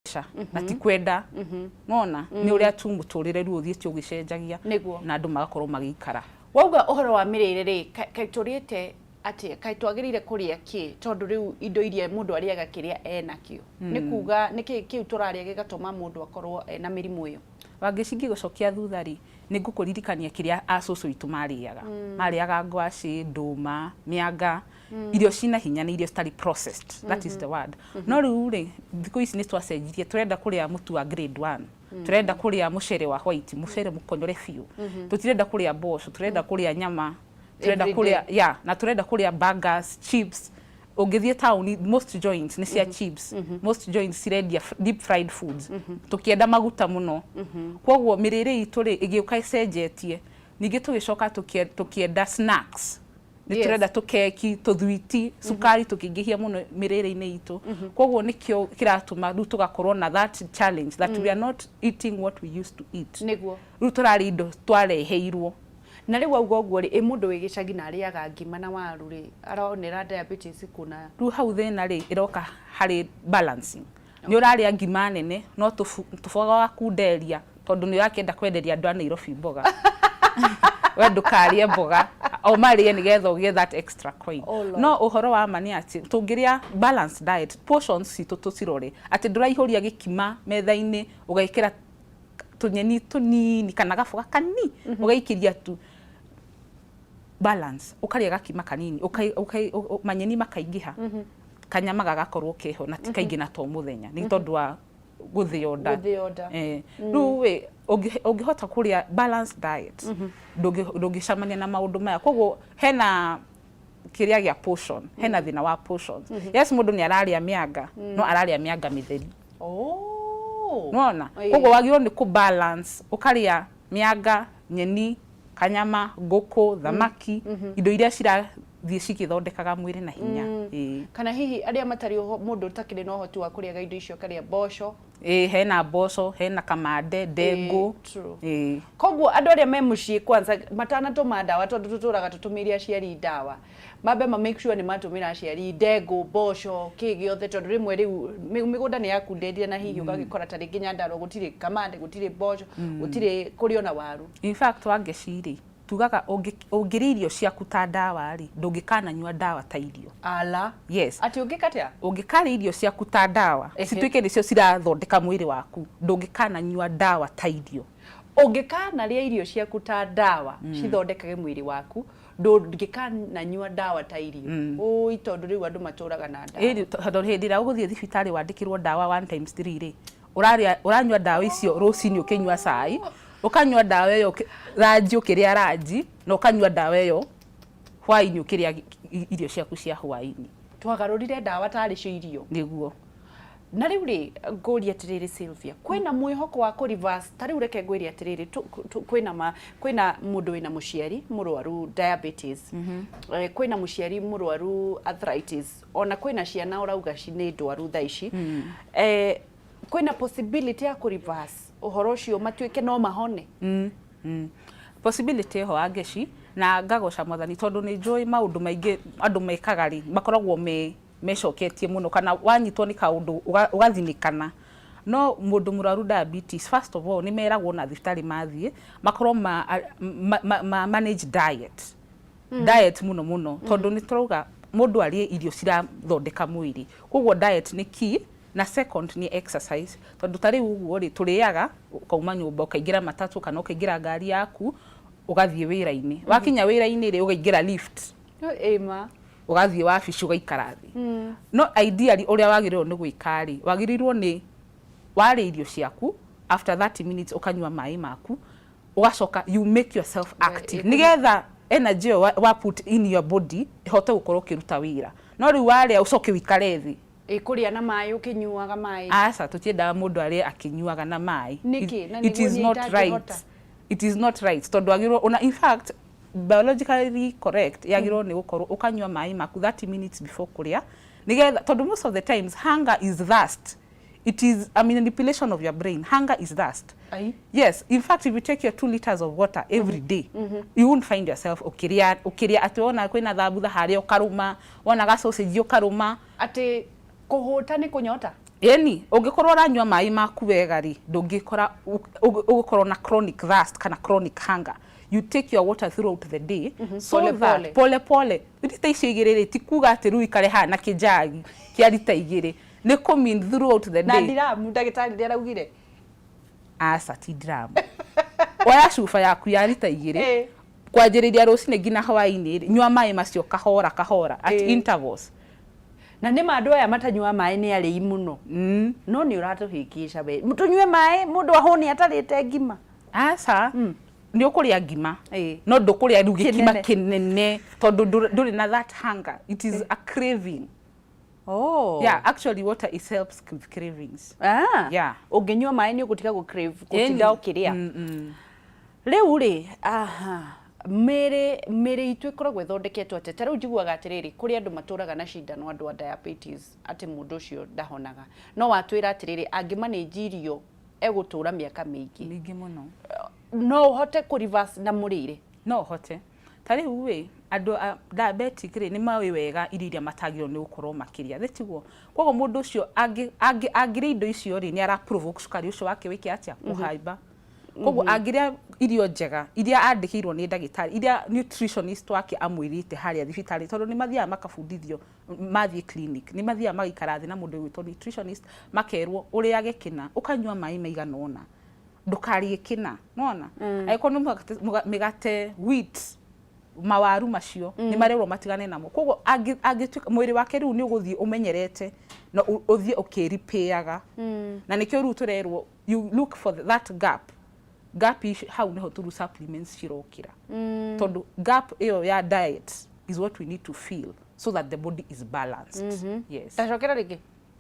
Mbeca na ti kwenda nona nĩ ũrĩa tu mũtũrĩre rĩu ũthiĩte ũgĩcenjagia. Na andũ magakorwo magĩikara. Wauga ũhoro wa mĩrĩre rĩ, kaĩ tũrĩte atĩa? Kaĩ twagĩrĩire kũrĩa kĩ? Tondũ rĩu indo iria mũndũ arĩaga kĩrĩa enakĩo, nĩ kuga nĩkĩ kĩu tũrarĩa gĩgatũma mũndũ akorwo ena mĩrimũ ĩyo? Wangeci, ngĩgũcokia thutha rĩ, nĩ ngũkũririkania kĩrĩa acũcũ witũ marĩaga. Marĩaga ngwacĩ, ndũma, mĩanga, irio cina hinya nĩ irio citarĩ processed, that is the word. No rĩu rĩ, thikũ ici nĩ twacenjirie, tũrenda kũrĩa mũtu wa grade one, tũrenda kũrĩa mũcere wa white, mũcere mũkonyore biũ, tũtirenda kũrĩa mboco, tũrenda kũrĩa nyama, tũrenda every kũrĩa, yeah, na tũrenda kũrĩa burgers, chips. Ũngĩthiĩ taũni, most joints nĩ cia chips, most joints cirendia deep fried foods, tũkĩenda maguta mũno. Koguo mĩrĩre itũ rĩ, ĩgĩũka ĩcenjetie. Ningĩ tũgĩcoka tũkĩenda snacks, nĩ tũrenda tũkeki, tũthwiti, cukari tũkĩingĩhia mũno mĩrĩre-inĩ itũ. Koguo nĩkĩo kĩratũma rĩu tũgakorwo na that challenge that we are not eating what we used to eat. Rĩu tũrarĩa indo twareheirwo. Na rĩu auga ũguo rĩ, ĩ mũndũ wĩ gĩcagi na arĩaga ngima na waru rĩ, aronera diabetes kuna? Rĩu hau thĩna rĩ, ĩroka harĩ balancing. Nĩ ũrarĩa ngima nene, no tũboga wakunderia tondũ nĩ ũrakĩenda kwenderia andũ a Nairobi mboga, we ndũkarĩe mboga, o marĩe nĩgetha ũgĩe that extra coin. Oh Lord. No ũhoro wa ma nĩ atĩ tũngĩrĩa balanced diet, portions citũ tũcirore atĩ ndũraihũria gĩkima metha-inĩ, ũgekĩra tũnyeni tũnini kana gaboga kani ũgaikĩria tu. Balance, ũkarĩa gakima kanini, manyeni makaingĩha, kanyama gagakorwo keho na ti kaingĩ na to mũthenya, nĩ tondũ wa gũthĩo nda. Gũthĩo nda. Eh, rĩu ĩ ũngĩhota kũrĩa balanced diet, ndũngĩcemania na maũndũ maya. Koguo hena kĩrĩa gĩa portion, hena thĩna wa portions. Yes, mũndũ nĩ ararĩa mĩanga, no ararĩa mĩanga mĩtheri. Nĩwona? Koguo wagĩrĩirwo nĩ kũ balance, ũkarĩa mĩanga, nyeni, kanyama, ngũkũ, thamaki, indo iria cirathiĩ cigĩthondekaga mwĩrĩ na hinya. Ĩĩ. Kana hihi arĩa matarĩ mũndũ ũtakĩrĩ na ũhoti wa kũrĩaga indo icio, akarĩa mboco. Ĩĩ, hena mboco, hena kamande, ndengũ. True. Ĩĩ. Koguo andũ arĩa me mũciĩ kwanza matanatũma ndawa, tondũ tũtũraga tũtũmĩire aciari ndawa, mambe ma make sure nĩ matũmĩra aciari ndengũ, mboco, kĩ gĩothe, tondũ rĩmwe rĩu mĩgũnda nĩ yakunderia na hihi ũgagĩkora ta rĩngĩ Nyandarua gũtirĩ kamande, gũtirĩ mboco, gũtirĩ kũrĩ ona waru. In fact, Wangeci rĩ, tugaga ũngĩrĩa irio ciaku ta ndawa rĩ, ndũngĩkananyua ndawa ta irio. Ala. Yes. Atĩ ũngĩka atĩa? Ũngĩkarĩa irio ciaku ta ndawa, cituĩke nĩcio cirathondeka mwĩrĩ waku, ndũngĩkananyua ndawa ta irio. Ũngĩkanarĩa irio ciaku ta ndawa cithondekage mwĩrĩ waku, ndũngĩkananyua ndawa ta irio. Ũi, tondũ rĩu andũ matũraga na ndawa. Ĩĩ, tondũ hĩndĩ ĩrĩa ũgũthiĩ thibitarĩ wandĩkĩrwo ndawa one times three rĩ, ũrarĩa, ũranyua ndawa icio rũcinĩ ũkĩnyua cai, ũkanyua ndawa ĩyo ranji ũkĩrĩa ranji, na ũkanyua ndawa ĩyo hwaĩ-inĩ ũkĩrĩa irio ciaku cia hwaĩ-inĩ. Twagarũrire ndawa tarĩ cio irio. Nĩguo. Na rĩu rĩ, ngũrie atĩrĩrĩ Sylvia, kwĩna mwĩhoko wa kũ reverse? Ta rĩu reke ngwĩre atĩrĩrĩ, kwĩna mũndũ wĩna mũciari mũrwaru diabetes, kwĩna mũciari mũrwaru arthritis, ona kwĩna ciana ũrauga nĩ ndwaru thaa ici. Kwĩna possibility ya kũ reverse ũhoro ũcio matuĩke no mahone? Possibility ĩho, Wangeci, na ngagoca Mwathani tondũ nĩ njũĩ maũndũ maingĩ andũ mekaga rĩ, makoragwo me mecoketie mũno kana wanyitwo nĩ kaũndũ ũgathinĩkana. No mũndũ mũrwaru diabetes, first of all, nĩ meragwo na thibitarĩ mathiĩ makorwo ma manage diet, diet mũno mũno, tondũ nĩ tũrauga mũndũ arĩe irio cirathondeka mwĩrĩ. Koguo diet nĩ key, na second nĩ exercise, tondũ ta rĩu ũguo rĩ, tũrĩaga ũkauma nyũmba, ũkaingĩra matatũ kana ũkaingĩra ngari yaku, ũgathiĩ wĩra-inĩ. Wakinya wĩra-inĩ rĩ, ũkaingĩra lift. Ĩma. Ũgathiĩ wabici, ũgaikara thĩ. No ideally ũrĩa wagĩrĩirwo nĩ gwĩka rĩ, wagĩrĩirwo nĩ warĩa irio ciaku, after 30 minutes ũkanyua maĩ maku, ũgacoka you make yourself active nĩgetha energy ĩyo wa put in your body ĩhote gũkorwo ũkĩruta wĩra. No rĩu warĩa ũcoke ũikare thĩ. Ĩ kũrĩa na maĩ, ũkĩnyuaga maĩ? Aca, tũtiendaga mũndũ arĩe akĩnyuaga na maĩ. Nĩkĩ? Na It nĩguo is niĩ not right. itangĩhota. It is not right, tondũ wagĩrĩirwo ona, in fact, biologically correct, yagĩrĩirwo nĩ gũkorwo ũkanyua maĩ maku 30 minutes before kũrĩa, nĩgetha, tondũ most of the times hunger is thirst. It is a manipulation of your brain. Hunger is thirst. Ai. Yes, in fact, if you take your 2 liters of water every day, you won't find yourself ũkĩrĩa ũkĩrĩa atĩ wona kwĩna thambutha harĩa ũkarũma, wona ga sausage ũkarũma. Atĩ kũhũta nĩ kũnyota? Ĩni ũngĩkorwo ũranyua maĩ maku wega rĩ, ndũngĩkora ũgũkorwo na chronic thirst kana chronic hunger. You take your water throughout the day so Pole that pole. Pole pole. Rita icio igĩrĩ rĩ, ti kuga atĩ rĩu ikare haha na kĩnjagi kĩa rita 2, nĩ kũ mean throughout the Na day. Ndiramu ndagĩtarĩ nĩ araugire. Aca, ti ndiramu. Oya cuba yaku ya rita 2 kwanjĩrĩria rũcinĩ nginya hwaĩ-inĩ rĩ, nyua maĩ macio kahora kahora at intervals. Na nĩ ma andũ aya matanyua maĩ nĩ arĩi mũno. No nĩ ũratũhĩngĩca we. Tũnyue maĩ mũndũ ahũne atarĩte ngima. Aca, nĩ ũkũrĩa ngima no ndũkũrĩa rĩu gĩkima Kĩnene. Kĩnene tondũ ndũrĩ na that hunger. It is a craving. Yeah, actually water is helps with cravings. Yeah. Ũngĩnyua maĩ nĩ ũgũtiga gũ crave gũtinda ũkĩrĩa. Rĩu rĩ, aha, mĩrĩ itũ ĩkoragwo ĩthondeketwo atĩa? Ta rĩu njiguaga atĩrĩrĩ, kũrĩ andũ matũraga na cindano, andũ a diabetes, atĩ mũndũ ũcio ndahonaga. No watwĩra atĩrĩrĩ, angĩmanĩnji irio egũtũra mĩaka mĩingĩ. Mĩingĩ mũno. No ũhote kũ reverse na mũrĩre? No ũhote. Ta rĩu rĩ, andũ a diabetic rĩ, nĩ moĩ wega irio iria matagĩrĩirwo nĩ gũkorwo makĩrĩa, nĩ tiguo? Koguo mũndũ ũcio angĩrĩa indo icio rĩ, nĩ ara provoke cukari ũcio wake wĩke atĩa? Kũhaimba. Koguo angĩrĩa irio njega iria andĩkĩirwo nĩ ndagĩtarĩ, iria nutritionist wake amwĩrĩte harĩa thibitarĩ, tondũ nĩ mathiaga makabundithio mathiĩ clinic, nĩ mathiaga magaikara thĩ na mũndũ ũgwĩtwo nutritionist, makerwo ũrĩage kĩna, ũkanyua maĩ maigana ũna, ndũkarĩe kĩna, nĩwona? Angĩkorwo nĩ mĩgate, wheat, mawaru macio, nĩ marerwo matigane namo. Koguo angĩtuĩka mwĩrĩ wake rĩu nĩ ũgũthiĩ ũmenyerete na ũthiĩ ũkĩripĩaga. Na nĩkĩo rĩu tũrerwo you look for that gap. Gap ici hau nĩho tũrũ supplements cirokĩra. Tondũ gap ĩyo ya diet is what we need to fill so that the body is balanced. Yes. Tacokera rĩngĩ.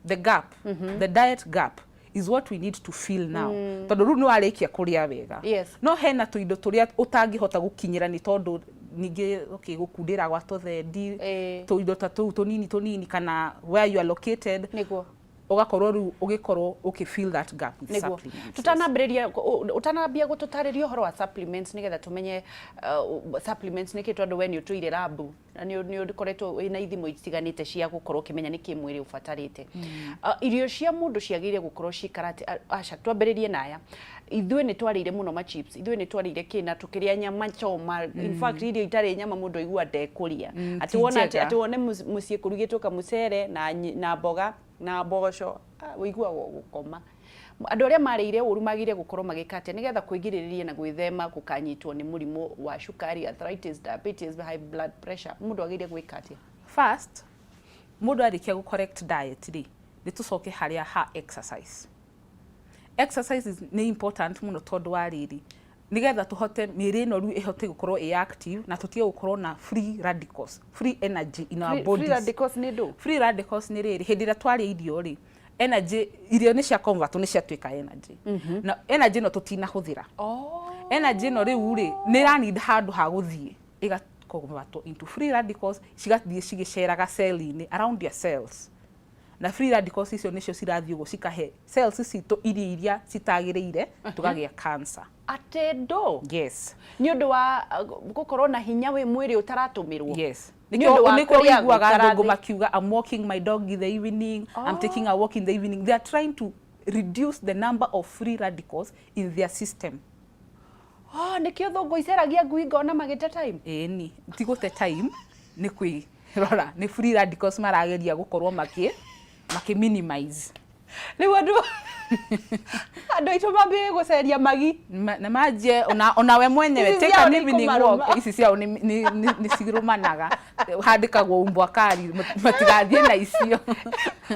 The gap, the diet gap is what we need to fill now. Tondũ rĩu nĩ warĩkia kũrĩa wega. No hena tũindo tũrĩa ũtangĩhota gũkinyĩra nĩ tondũ ningĩ okay, gũkundĩra gwa tũthendi, tũindo ta tũu tũnini tũnini, kana where you are located, ũgakorwo rĩu ũgĩkorwo ũkĩ fill that gap with supplements. Tutanambĩrĩria, ũtanambia gũtũtarĩria ũhoro wa supplements nĩgetha tũmenye supplements nĩkĩ, tondũ we nĩ ũtũire lab na nĩ ũkoretwo wĩna ithimo itiganĩte cia gũkorwo ũkĩmenya nĩkĩ mwĩrĩ ũbatarĩte. Irio cia mũndũ ciagĩrĩire gũkorwo cikarate? Aca, twambĩrĩrie na aya. Ithuĩ nĩ twarĩire mũno ma chips, ithuĩ nĩ twarĩire kĩna, tũkĩrĩa nyama choma. In fact, irio itarĩ nyama mũndũ aigua ndekũrĩa. Atĩ Ti wona atĩ njega. Atĩ wone mũciĩ kũrugĩtwo kamũcere na mboga na mboco, ũiguaga ũgũkoma. Andũ arĩa marĩire ũru magĩrĩire gũkorwo magĩka atĩa nĩgetha kwĩgirĩrĩria na gwĩthema gũkanyitwo nĩ mũrimũ wa cukari, arthritis, diabetes, high blood pressure? Mũndũ agĩrĩire gwĩka atĩa? First, mũndũ arĩkia gũ correct diet rĩ, nĩ tũcoke harĩa ha exercise. Exercise nĩ important mũno tondũ wa rĩrĩ, nĩgetha tũhote mĩĩrĩ ĩno rĩu ĩhote gũkorwo ĩ active na tũtige gũkorwo na free radicals, free energy in our bodies. Free radicals nĩ ndũ? Free radicals nĩ rĩrĩ, hĩndĩ ĩrĩa twarĩa irio rĩ, energy, irio nĩ cia convert, nĩ ciatuĩka energy. Na energy ĩno tũtinahũthĩra. Energy ĩno rĩu rĩ, nĩ ĩra need handũ ha gũthiĩ, ĩga convert into free radicals, cigathiĩ cigĩceraga cell-inĩ around your cells. Na free radicals icio nĩcio cirathiĩ ũguo cikahe cells citũ irio iria citagĩrĩire, tũkagĩa cancer. Atĩ ndũ? Yes. Nĩ ũndũ wa gũkorwo na hinya wĩ mwĩrĩ ũtaratũmĩrwo? Yes. Nĩ ũndũ wa Nĩkĩo kũrĩa ũiguaga gũtarathĩ- athũngũ makiuga, "I'm walking my dog in the evening, I'm taking a walk in the evening." They are trying to reduce the number of free radicals in their system. Oh, nĩkĩo thũngũ iceragia ngui ngona magĩte time. Ĩni, ti gũte time, nĩ kwĩrora, nĩ free radicals marageria gũkorwo makĩ minimize. Rĩu andũ aitũ mambie gũceria magi. Na manjie ona we mwenyewe Ici take ciao an nĩ evening ikũmarũma. walk. Ici ciao nĩ cirũmanaga, handĩkagwo umbwa kari, matigathiĩ na icio.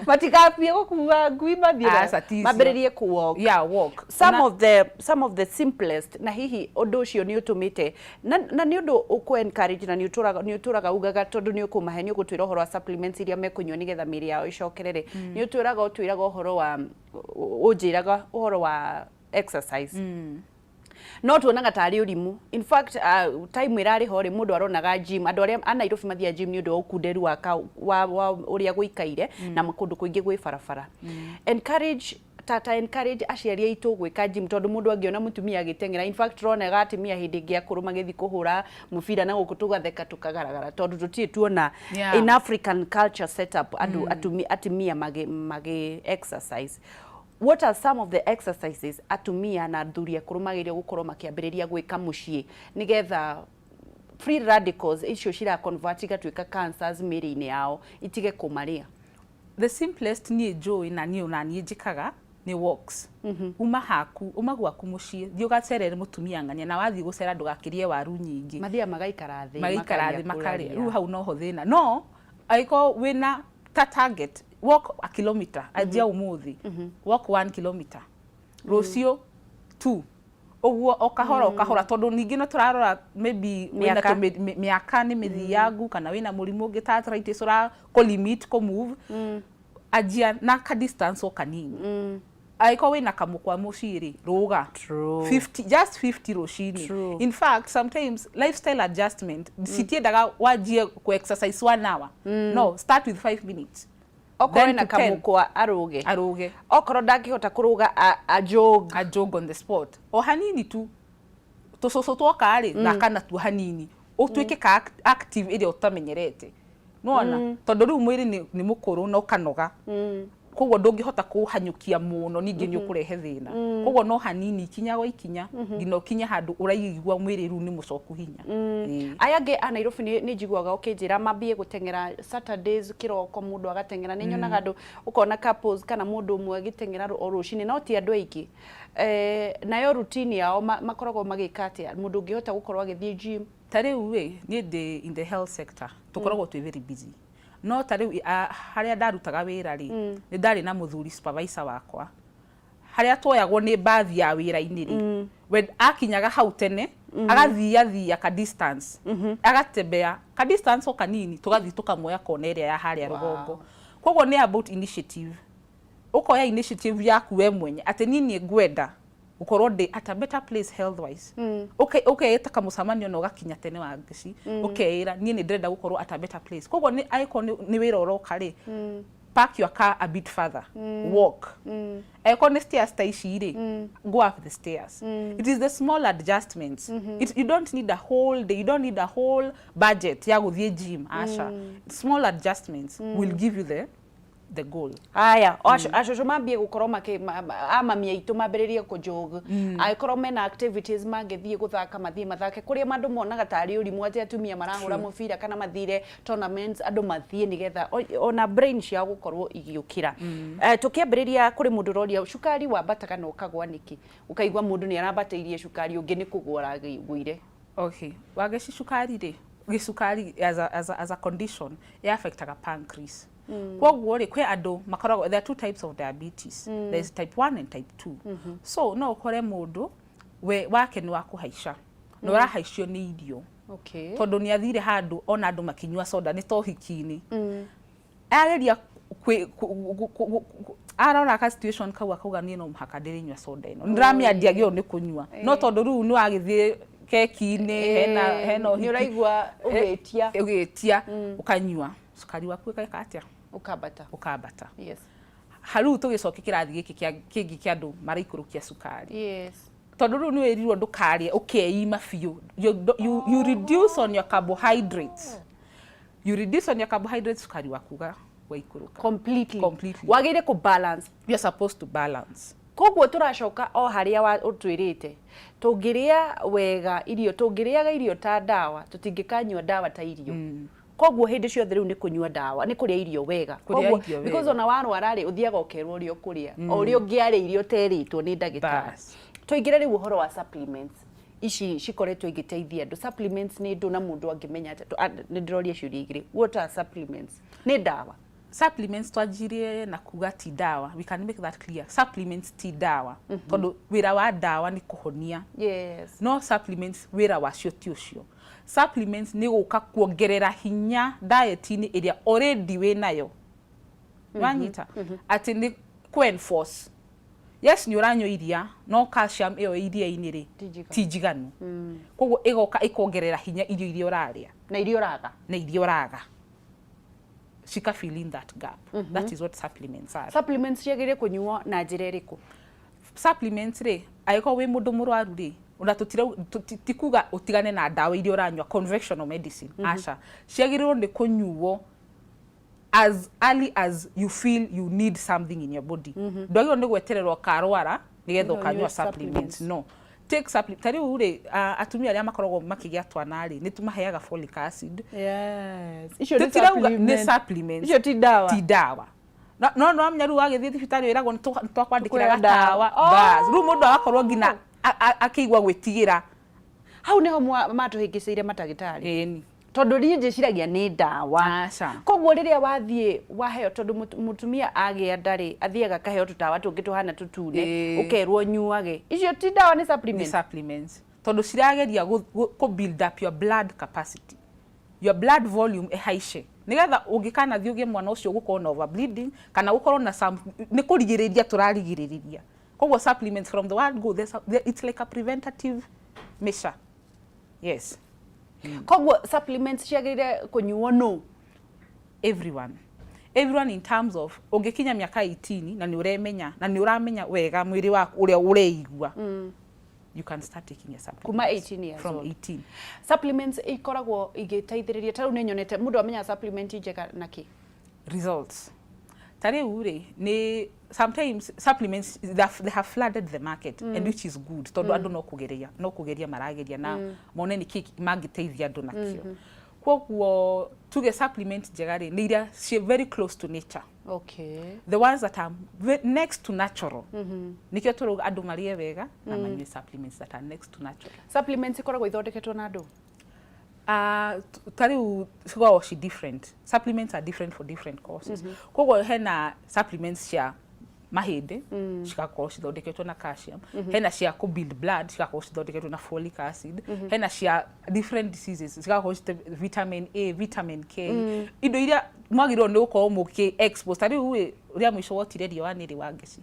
Matikambie gũkua ngui mathiĩ Aca, ti icio. Mambĩrĩrie kũ walk. Yeah, walk. Some of the simplest, na hihi ũndũ ũcio nĩ ũtũmĩte na nĩ ũndũ ũkũ encourage na nĩ ũtũraga ugaga, tondũ nĩ ũkũmahe, nĩ ũgũtwĩra ũhoro wa supplements iria mekũnyua nĩgetha mĩĩrĩ yao ĩcokerere. Nĩ ũtwĩraga ũhoro wa, ũnjĩraga ũhoro wa exercise, no tuonaga tarĩ ũrimũ. In fact, time ĩrarĩ ho rĩ, mũndũ aronaga gym, andũ arĩa a Nairobi mathiaga gym nĩ ũndũ wa ũkunderu wa ũrĩa gũikaire na kũndũ kũingĩ gwĩ barabara. Encourage Ta encourage aciari aitũ gwĩka gym, tondũ mũndũ angĩona mũtumia agĩteng'era, in fact tũronaga atumia hĩndĩ ĩngĩ akũrũ magĩthiĩ kũhũra mũbira na gũkũ tũgatheka tũkagaragara, tondũ tũtirĩ tuona in African culture setup andũ atumia magĩ exercise. What are some of the exercises atumia na athuri akũrũ magĩrĩirwo gũkorwo makĩambĩrĩria gwĩka mũciĩ, nĩgetha free radicals icio cira convert igatuĩka cancers mĩĩrĩ-inĩ yao itige kũmarĩa? The simplest niĩ njũĩ na niĩ ona niĩ njĩkaga nĩ walks. Uma haku, uma gwaku mũciĩ, thiĩ ũgacerere mũtumia ng'ania, na wathiĩ gũcera ndũgakĩrĩe waru nyingĩ. Mathiaga magaikara thĩ. Magaikara thĩ makarĩa. Rĩu hau noho thĩna. No angĩkorwo wĩna ta target, walk a kilometer, anjia ũmũthĩ, walk 1 kilometer, rũciũ two, ũguo o kahora o kahora, tondũ ningĩ no tũrarora maybe wĩna Mĩaka. Mĩaka nĩ mĩthiangu, kana wĩna mũrimũ ũngĩ ta arthritis ũra kũ limit kũ move. Anjia na ka distance o kanini. Angĩkorwo wĩna kamũkwa mũciĩ rĩ, rũga 50, just 50 rũcinĩ. In fact, sometimes lifestyle adjustment citiendaga wanjie ku exercise one hour. No start with 5 minutes. Okorwo Then ena to 10. kamũkwa, arũge. Arũge. Okorwo ndangĩhota kũrũga, a jog. A jog on the spot o hanini tu. Tũcũcũ twoka rĩ, thaka natuo hanini, ũtuĩke ka active ĩrĩa ũtamenyerete, nĩwona, tondũ rĩu mwĩrĩ nĩ mũkũrũ na ũkanoga, koguo ndũngĩhota kũhanyũkia mũno, ningĩ nĩ ũkũrehe thĩna. Koguo no hanini, ikinya gwa ikinya, nginya ũkinye handũ ũraigua mwĩrĩ rĩu nĩ mũcoku hinya. Ĩĩ. Aya angĩ a Nairobi nĩ njiguaga ũkĩnjĩra mambie gũteng'era Saturdays kĩroko, mũndũ agateng'era. Nĩ nyonaga andũ, ũkona couples kana mũndũ ũmwe agĩteng'era o rũcinĩ, no ti andũ aingĩ. Nayo routine yao makoragwo magĩka atĩa, mũndũ ũngĩhota gũkorwo agĩthiĩ gym? Ta rĩu rĩ, niĩ ndĩ in the health sector, tũkoragwo twĩ very busy, no ta rĩu harĩa ndarutaga wĩra rĩ, nĩ ndarĩ na mũthuri supervisor wakwa, harĩa tuoyagwo nĩ mbathi ya wĩra-inĩ rĩ, we akinyaga hau tene, agathia thia ka distance, agatembea ka distance o kanini, tũgathiĩ tũkamuoya kona ĩrĩa ya harĩa rũgongo. Koguo nĩ about initiative, ũkoya initiative yaku we mwenye atĩ niĩ nĩ ngwenda gũkorwo ndĩ at a better place health wise. Ũkeĩta kamũcemanio na ũgakinya tene wa ngeci, ũkeĩra niĩ nĩ ndĩrenda gũkorwo at a better place. Koguo nĩ angĩkorwo nĩ wĩra ũroka rĩ, park your car a bit further, walk. Angĩkorwo nĩ stairs ta ici rĩ, go up the stairs. It is the small adjustments. You don't need a whole day, you don't need a whole budget ya gũthiĩ gym, aca. Small adjustments will give you the goal. Aya acũcũ mambie gũkorwo makĩ amami aitũ mambĩrĩrie kũjog, angĩkorwo mena activities mangĩthiĩ gũthaka, mathiĩ mathake kũrĩa andũ monaga tarĩ ũrimũ atĩ atumia marahũra mũbira kana mathire tournaments, andũ mathiĩ nĩgetha ona brain ciao gũkorwo igĩũkĩra. Tũkĩambĩrĩria, kũrĩ mũndũ ũroria cukari wambataga na ũkagwa nĩkĩ? Ũkaigua mũndũ nĩ arambatĩirie cukari, ũngĩ nĩ kũgwa aragũire. Okay, wageci, cukari rĩ, gĩcukari as a condition ĩ affectaga pancreas. Koguo rĩ, kwĩ andũ makoragwo, there are two types of diabetes, there is type 1 and type 2. So no ũkore mũndũ we wake nĩ wa kũhaica, na ũrahaicio nĩ irio, tondũ nĩ athire handũ ona andũ makĩnyua soda, nĩ ta ũhiki-inĩ, ageria arora ka situation kau, akauga niĩ no mũhaka ndĩrĩnyua soda ĩno, nĩndĩramĩandia gĩo nĩ kũnyua, no tondũ rĩu nĩ wagĩthiĩ keki-inĩ, hena nĩ ũhiki, ũraigua ũgĩtia. Ũgĩtia, ũkanyua, cukari waku ũgeka atĩa? Ũkambata. Ũkambata. Harĩu tũgĩcoke kĩrathi gĩkĩ kĩngĩ kĩa andũ maraikũrũkia cukari, tondũ rĩu nĩ wĩrirwo ndũkarĩe, ũkeima biũ. You reduce on your carbohydrates, you reduce on your carbohydrates, cukari waku waikũrũka. Completely. Completely. Wagĩrĩire kũ balance. You're supposed to balance. Koguo tũracoka o harĩa ũtwĩrĩte, tũngĩrĩa wega irio, tũngĩrĩaga irio ta ndawa, tũtingĩkanyua ndawa ta irio. Koguo hĩndĩ ciothe rĩu nĩ kũnyua ndawa, nĩ kũrĩa irio wega. Kũrĩa Koguo, irio wega. Because ona warwara rĩ, ũthiaga ũkerwo ũrĩa ũkũrĩa, o ũrĩa ũngĩarĩa irio ũterĩtwo nĩ ndagĩtarĩ. Bas. Tũingĩre rĩu ũhoro wa supplements ici cikoretwo igĩteithia andũ. Supplements nĩ ndũ, na mũndũ angĩmenya atĩa? Nĩ ndĩroria ciũria igĩrĩ. What are supplements? Nĩ ndawa? Supplements, twanjirie na kuga ti ndawa. We can make that clear, supplements ti ndawa, tondũ wĩra wa ndawa nĩ kũhonia. No supplements wĩra wacio ti ũcio. Supplements nĩ gũka kuongerera hinya diet-inĩ ĩrĩa already wĩ nayo. Wanyita atĩ nĩ kũ enforce, yes, nĩ ũranyua iria, no calcium ĩyo ĩ iria-inĩ rĩ, Ti njiganu. Ti njiganu. Koguo ĩgoka ĩkongerera hinya irio iria ũrarĩa na iria ũraga. Na iria ũraga. Cika fill in that gap. That is what supplements are. Supplements ciagĩrĩire kũnyuo na njĩra ĩrĩkũ? Supplements rĩ, angĩkorwo wĩ mũndũ mũrwaru rĩ, ona tũtirau ti kuga ũtigane na ndawa iria ũranyua, conventional medicine, aca. Ciagĩrĩirwo nĩ kũnyuo as early as you feel you need something in your body. Ndwagĩrĩirwo nĩ gweterera ũkarwara nĩgetha No, ũkanyua ũnyue supplements. supplements. No take supplement. Ta rĩu rĩ, atumia arĩa makoragwo makĩgĩa twana rĩ, nĩ tũmaheaga folic acid. Yes, icio nĩ Tũtirauga nĩ supplement. Supplements. Icio ti ndawa. Ti ndawa. No no amenya rĩu wagĩthiĩ thibitarĩ wĩragwo nĩ twakwandĩkĩra Tũkũhe ndawa. gatawa. Bas, rĩu mũndũ agakorwo nginya akĩigua gwĩtigĩra. Hau nĩho matũhĩngĩcĩire matagĩtarĩ. Ĩni. Tondũ niĩ njĩciragia nĩ ndawa. Aca. Koguo rĩrĩa wathiĩ waheo, tondũ mũtumia agĩa ndarĩ athiaga akaheo tũtawa tũngĩ tũhana tũtune. Ũkerwo nyuage. Icio ti ndawa, nĩ nĩ supplement. Supplements, tondũ cirageria kũ build up your blood capacity, your blood volume ĩhaice, nĩgetha ũngĩkanathiĩ ũgĩe mwana ũcio gũkorwo na overbleeding kana gũkorwo na some, nĩ kũrigĩrĩria tũrarigĩrĩria. Koguo supplements from the word go, it's like a preventative measure, yes. Koguo supplements ciagĩrĩire kũnyuo nũ? Everyone, everyone, in terms of ũngĩkinya mĩaka 18 na nĩ ũremenya na nĩ ũramenya wega mwĩrĩ waku ũrĩa ũreigua, you can start taking your supplements. Kuma 18 years From old. 18. Supplements ikoragwo igĩteithĩrĩria, ta rĩu nĩ nyonete mũndũ amenya supplement njega na kĩ? Results. Ta rĩu rĩ, nĩ sometimes supplements, they have flooded the market, and which is good, tondũ andũ no kũgeria marageria na mone nĩ kĩ mangĩteithia andũ nakĩo. Koguo tuge supplement njega rĩ, nĩ iria ciĩ very close to nature, the ones that are next to natural. Nĩkĩo tũrauga andũ marĩe wega na manyue supplements that are next to natural. Supplements ikoragwo ithondeketwo na ndũ? Ta rĩu cikoragwo ci different. Supplements are different for different causes. Koguo hena supplements cia mahĩndĩ, cigakorwo cithondeketwo na calcium. Hena cia kũ build blood, cigakorwo cithondeketwo na folic acid. Hena cia different diseases, cigakorwo vitamin A, vitamin K, indo iria mwagĩrĩirwo nĩ gũkorwo mũkĩ expose. Ta rĩu rĩ, rĩa mũico wotire riũa nĩ rĩ, Wangeci?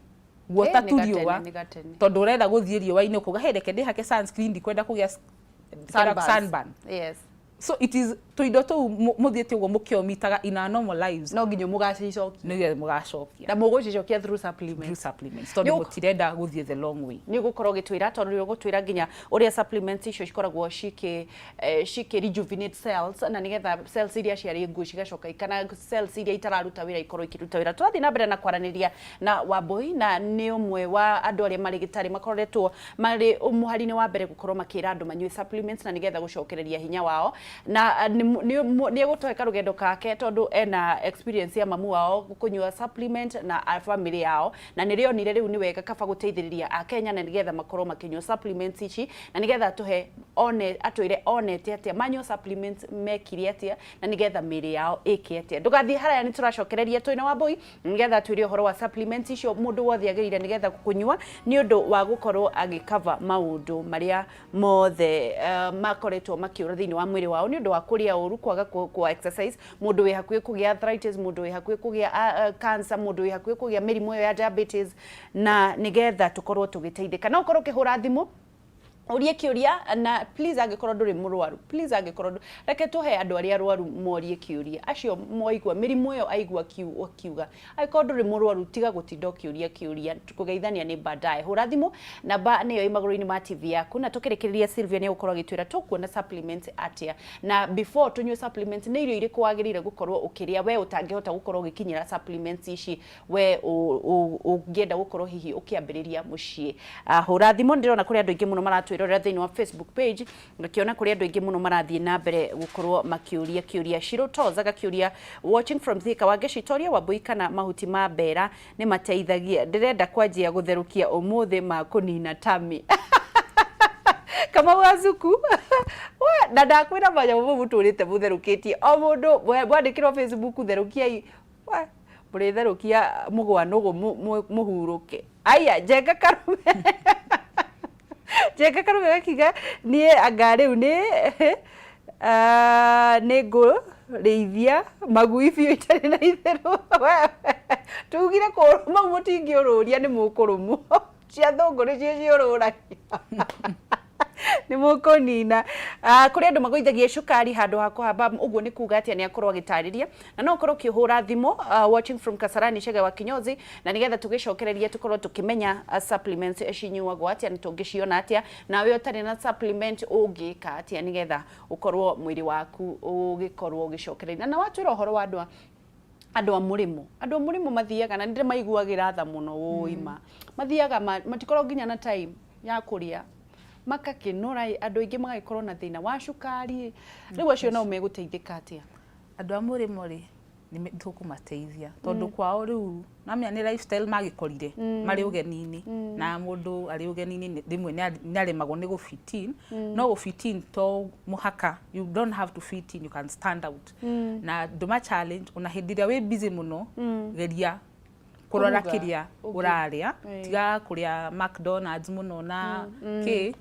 Guota Eh, nĩ tu gatene, riũa. Nĩ gatene. Tondũ ũrenda gũthiĩ riũa-inĩ ũkauga, "Hey, reke ndĩhake sunscreen, ndikwenda kũgĩa Sunburns. sunburn." So it is tũindo tũu mũthiĩte ũguo mũkĩomitaga in our normal lives. No nginya mũgacicokia. Nĩgetha mũgacokia. Na mũgũcicokia through supplements. Through supplements, tondũ mũtirenda gũthiĩ the long way. Nĩ ũgũkorwo ũgĩtwĩra, tondũ nĩ ũgũtwĩra nginya ũrĩa supplements icio cikoragwo cikĩ rejuvenate cells, na nĩgetha cells iria ciarĩ nguũ cigacoka, kana cells iria itararuta wĩra ikorwo ikĩruta wĩra. Tũrathiĩ na mbere na kwaranĩria na Wambui, na nĩ ũmwe wa andũ arĩa marĩ gĩtarĩ makoretwo marĩ mũhari-inĩ wa mbere gũkorwo makĩra andũ manyue supplements na nĩgetha gũcokereria hinya wao, na nĩ egũtũhe karũgendo kake, tondũ ena experience ya mamu wao kũnyua supplement na a family yao, na nĩ rĩonire rĩu nĩ wega kaba gũteithĩrĩria akenya na nĩgetha makorwo makĩnyua supplements ici, na nĩgetha atũhe one atwĩre onete atĩa manyua supplements, mekire atĩa, na nĩgetha mĩĩrĩ yao ĩke atĩa. Ndũgathiĩ haraya, nĩ tũracokereria twĩna Wambui nĩgetha atwĩre ũhoro wa supplements icio mũndũ wothe agĩrĩire nĩgetha kũnyua nĩ ũndũ wa gũkorwo agĩcover maũndũ marĩa mothe makoretwo makĩũra thĩinĩ wa mwĩrĩ wao nĩ ũndũ wa kũrĩa ũru, kwaga kwa exercise, mũndũ wĩ hakuhĩ kũgĩa arthritis, mũndũ wĩ hakuhĩ kũgĩa cancer, mũndũ wĩ hakuhĩ kũgĩa mĩrimũ ĩyo ya diabetes, na nĩgetha tũkorwo tũgĩteithĩka. No ũkorwo ũkĩhũra thimũ ũrie kĩũria, na please, angĩkorwo ndũrĩ mũrwaru, please, angĩkorwo reke tũhe andũ arĩa arwaru morie kĩũria, acio moigua mĩrimũ ĩyo aigua akiuga. Angĩkorwo ndũrĩ mũrwaru, tiga gũtinda ũkĩũria kĩũria, kũgeithania nĩ baadaye. Hũra thimũ, namba nĩyo ĩ magũrũ-inĩ ma TV yaku. Na tũkĩrĩkĩrĩria, Sylvia nĩ egũkorwo agĩtwĩra tũkuona supplements atĩa, na before tũnyue supplements, nĩ irio irĩkũ wagĩrĩire gũkorwo ũkĩrĩa we ũtangĩhota gũkorwo ũgĩkinyĩra supplements ici, we ũngĩenda gũkorwo hihi ũkĩambĩrĩria mũciĩ. Hũra thimũ. Ndĩrona kũrĩ andũ aingĩ mũno maratwĩrorera thĩinĩ wa Facebook page, ngakĩona kũrĩ andũ aingĩ mũno marathiĩ na mbere gũkorwo makĩũria kĩũria. Shiro Toz agakĩũria, "Watching from Thika, Wangeci, Toria Wambui kana mahuti ma mbera nĩ mateithagia? Ndĩrenda kwanjia gũtherũkia ũmũthĩ ma kũnina tami." Kamau Azuku we, na ndakwĩra manyamũ mau mũtũrĩte mũtherũkĩtie, o mũndũ mwandĩkĩrwo Facebook therũkiai, we mũrĩtherũkia mũgwa nũgũ mũhurũke. Aya, Njenga Karume, Njenga Karume gakiuga, "Niĩ anga rĩu nĩ ngũrĩithia magui biũ itarĩ na itherũ." Tugire mau mũtingĩũrũria, nĩ mũkũrũmwo. Cia thũngũ nĩcio ciũrũragia. Nĩ mũkũnina. Kũrĩ andũ magũithagia cukari handũ ha kũhamba, ũguo nĩ kuga atĩa? Nĩ akorwo agĩtarĩria, na no ũkorwo ũkĩhũra thimũ, watching from Kasarani, Chege wa Kinyozi, na nĩgetha tũgĩcokererie tũkorwo tũkĩmenya supplements cinyuagwo atĩa na tũngĩciona atĩa, nawe ũtarĩ na supplement ũngĩka atĩa nĩgetha ũkorwo mwĩrĩ waku ũgĩkorwo ũgĩcokereria. Na watwĩra ũhoro wa andũ a mũrĩmo, andũ a mũrĩmo mathiaga na nĩ maiguagĩra tha mũno ũima, mathiaga matikoragwo nginya na time ya kũrĩa, makakĩnora andũ aingĩ, magagĩkorwo na thĩna wa cukari. Rĩu acio nao megũteithĩka atĩa? Andũ a mũrĩmo rĩ, nĩ tũkũmateithia tondũ kwao rĩu namenya nĩ lifestyle magĩkorire marĩ ũgeni-inĩ, na mũndũ arĩ ũgeni-inĩ rĩmwe nĩ aremagwo nĩ gũ fit in. No gũ fit in to mũhaka, you don't have to fit in, you can stand out. Na ndũma challenge, ona hĩndĩ ĩrĩa wĩ busy mũno, geria kũrora kũruga kĩrĩa ũrarĩa. Tiga kũrĩa McDonald's mũno na kĩ,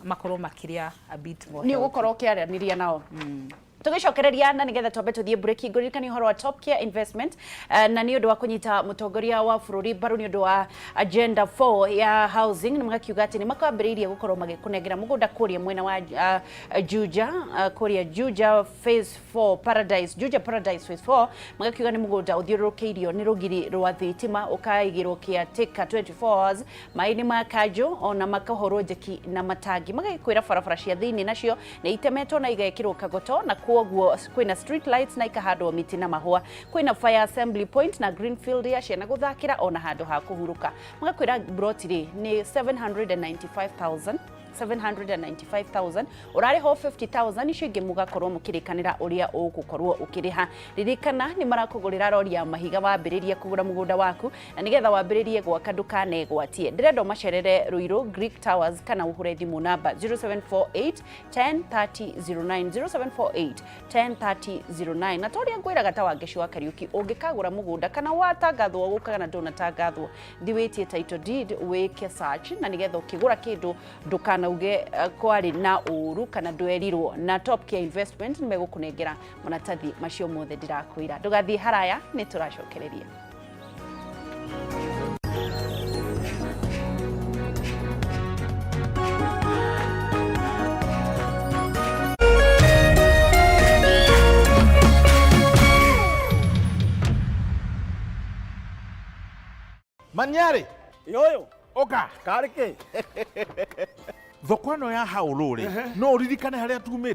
makorwo makĩrĩa a bit more Nĩ healthy. Ũgũkorwo ũkĩaranĩria nao tũgĩcokereria, na nĩgetha twambe tũthiĩ break, ngũririkania ũhoro wa Top Care Investment, na nĩ ũndũ wa kũnyita mũtongoria wa bũrũri mbaru nĩ ũndũ wa agenda 4 ya housing, nĩ magakiuga atĩ nĩ makwambĩrĩirie gũkorwo magĩkũnengera mũgũnda kũrĩa mwena wa Juja, kũrĩa Juja Phase 4 Paradise, Juja Paradise Phase 4. Magakiuga nĩ mũgũnda ũthiũrũrũkĩirio nĩ rũgiri rwa thitima, ũkaigĩrwo caretaker 24 hours, maĩ nĩ ma kanjũ, ona makahũrwo njeki na matangi. Magagĩkwĩra barabara cia thĩinĩ nacio nĩ itemetwo na igekĩrwo kagoto, na kwoguo kwĩna street lights na ikahandwo mĩtĩ na mahũa, kwĩna fire assembly point na greenfield ya ciana gũthakĩra, ona handũ ha kũhurũka. Magakwĩra broti rĩ nĩ 795,000, 795,000, ũrarĩha 50,000, icio ingĩ mũgakorwo mũkĩrĩkanĩra ũrĩa ũgũkorwo ũkĩrĩha. Ririkana nĩ marakũgũrĩra rori ya mahiga wambĩrĩria kũgũra mũgũnda waku, na nĩgetha wambĩrĩrie gwaka ndũkanegwatie. Ndĩrenda ũmacerere Ruiru Greek Towers kana ũhũre thimũ namba 0748 10 30 09, 0748 10 30 09. Na torĩa ngwĩraga ta Wangeci wa Kariuki, ũngĩkagũra mũgũnda kana watangathwo gũka kana ndũnatangathwo, thi wĩtie title deed, wĩke search, na nĩgetha ũkĩgũra kĩndũ ndũkanauge kwarĩ na ũru kana ndwerirwo. Na Top Care Investment nĩ megũkũnengera maratathi macio mothe ndĩrakwĩra. Ndũgathiĩ haraya, nĩ tũracokereria. Manyarĩ. Yoyo. Ũka. Karĩ kĩ? Thoko ĩno ya haũrũ rĩ, no ũririkane harĩa tumĩte?